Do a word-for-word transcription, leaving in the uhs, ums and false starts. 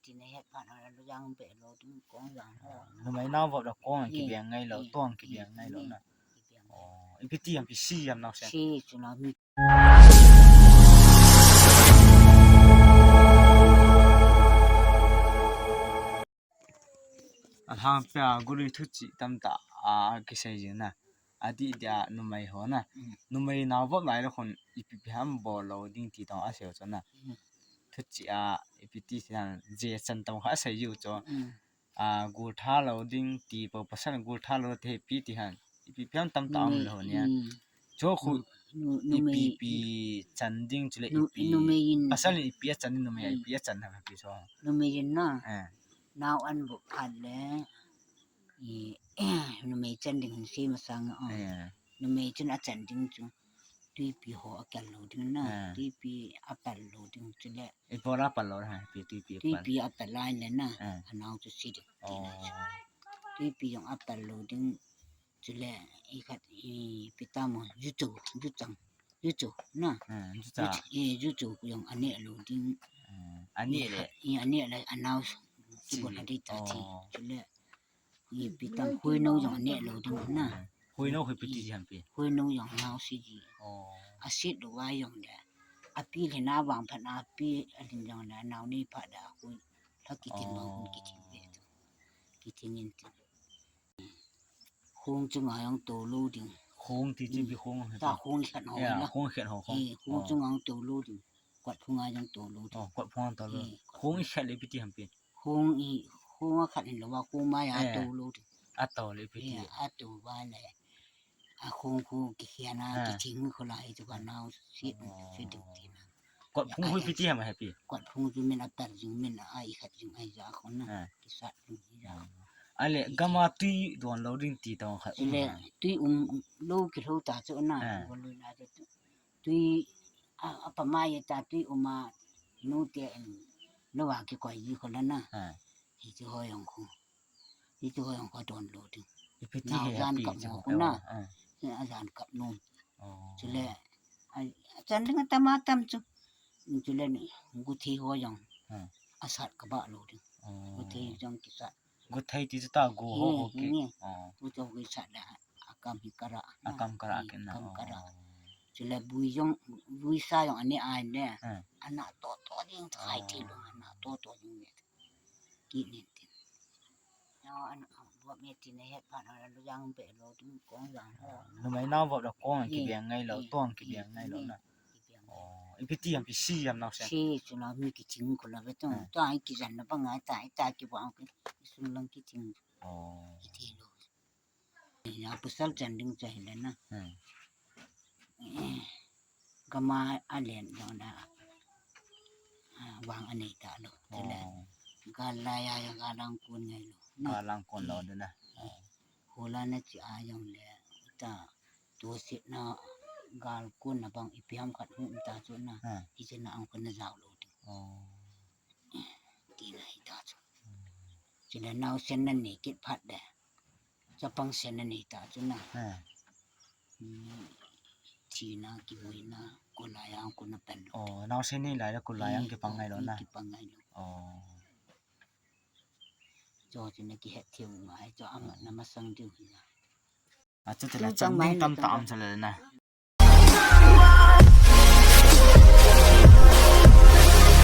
Tina het phat na lu jang be lo ding kong jang ho. Numei nao vop la kong kibeng ngai lo, tong kibeng ngai lo na. Kibeng ngai. Oh, ipi ti ham, ipi si ham nao sen. Si chu na mi. Alhangpia gului thuchih tamtah a kisei jing na. Adih dia numei ho na. Mm. Numei nao vop lai lo khun ipi ipi ham bol lo ding ti tong asei u chu na. Mm. Thuchih a ipi ti sian je chan tong kha asei u chu. Mm. A, gul tha lo ding ti po pasal gul tha lo te ipi ti ham. Ipi ipi ham tamtah um lo nia. Mm. Chu khu nu-, nu-, numei ipi, ipi chan ding chule nu-, ipi. Numei in. Pasal ipi a chan ding numei, mm, ipi a chan ham ipi so. Numei in na. Eh. Nao an bu phat le. I, numei chan ding hin si masang o. Eh. Numei chun a chan ding chu. Tuipi ho a kal lo ding na. Eh. Tuipi a pal lo ding chule. Ipi a pal lo ha, ipi tuipi a pal. Tuipi a pal lai le na. Eh. A nao chu si ding. Oh. Tuipi jong a pal lo ding. Chule, i khat, ipi tam o, juchu, juchang, juchu, na. Hmm, jucha. Juchu, eh, juchu jong a neh lo ding. Hmm, a neh le. I khat, i a neh le, a nao, si. Kigon a dei ta thi. Oh. Chule, ipi tam, huino jong a neh lo ding, na. Hmm. Huino hui ipi ti ham pi. Huino jong a nao si ji. Oh. A sit lo va jong le. A pi le na vang phat na, a pi a lin jong le, a nao ni phat da, hui. Lha kitin ma, oh, hun kitin ve tu. Kitin in tin. Khong chunga jong to lo ding. Khong ti chi bi khong. Ta khong khat ho la. Khong khat ho khong. Eh, khong chunga jong to lo ding. Kot phunga jong to lo ding. Oh, kot phunga to lo. Eh, kot phung i khat le ipi ti ham pi. Khong i, khong a khat hin lo va khong ma a to lo ding. A to le ipi ti. Eh, a to va le. A khong khu kikhia na, ah, kithing khu la i tu ka nao si, oh, si ding ti na. Kot phung hui ipi ti ham a hepi. Kot phung chu min a per jing min a i khat jing a i ja khon na. Ah. Kisat jing i ja. Ah. Ale, gam a tui don lo ding ti tong khat um. Ile, tui um lo kilou ta chu na. Ah. Go lo na chu. Tui a, a pa mai ta tui um a nu te en lo a kikoi ji khon la na. Ah. Hi chu ho jong khu. Hichu ho jong ka don lo ding. Ipi ti nao he jan kap mo khu na. Ah. Ni a jan kap nom. Oh. Chule, a, a chan ding a tam a tam chu. Chule ni, guthei ho jong. Ah. A sat ka ba lo ding. Oh. Guthei jong kisat. Guthei ti chu ta gu ho ho ki. Ni. Oh. Gu to gu sat la, a kam hi kara. A kam kara ki na. Kam kara. Oh. Chule bui jong, bui sa jong a ne ai ne. Ah. A na to to ding thai ti lo, a na to to ding ne. Ki nin tin. Nao an, an, buat me tin a het phat na lu jang be lo ding kong jang ho. Numei nao vop la kong kibeng ngai lo, tong kibeng ngai lo na. Kibeng ngai. Oh, ipi ti ham, ipi si ham nao sen. Si chu na mi kiching khu la ve tong. Ah. Tua hi kijan na bang ai ta, ai ta kibang khu. Sung lang kiching. Oh. Kiti lo. Ya pasal chan ding cha hile na. Hmm. Eh, gam a alen jong na. Ah, vang anei ta lo. Tile. Oh. Gal la ya ya gal lang kun ngai lo. Na. Gal lang kun lo de na. Eh, oh. Hola na chi a jong le. Ta. Tu sit na gal kun na bang ipi ham khat hum ta chu na. Hmm. Hiche na ang kun na jao lo de. Oh. Ti na hi ta chu. Hmm. Chule nao sen na nei kit phat de. Chapang sen na nei ta chu na. Ha. Hmm. Thina, kiboina, kulai ang kun na pen lo. Oh, nao sen nei lai la kulai ang kipang ngai lo na. Kipang ngai lo. Oh. Cho chu na kihet thei u ngai, cho ama na masang diu hi na. Achu tile chan ding tamtah um sa le na.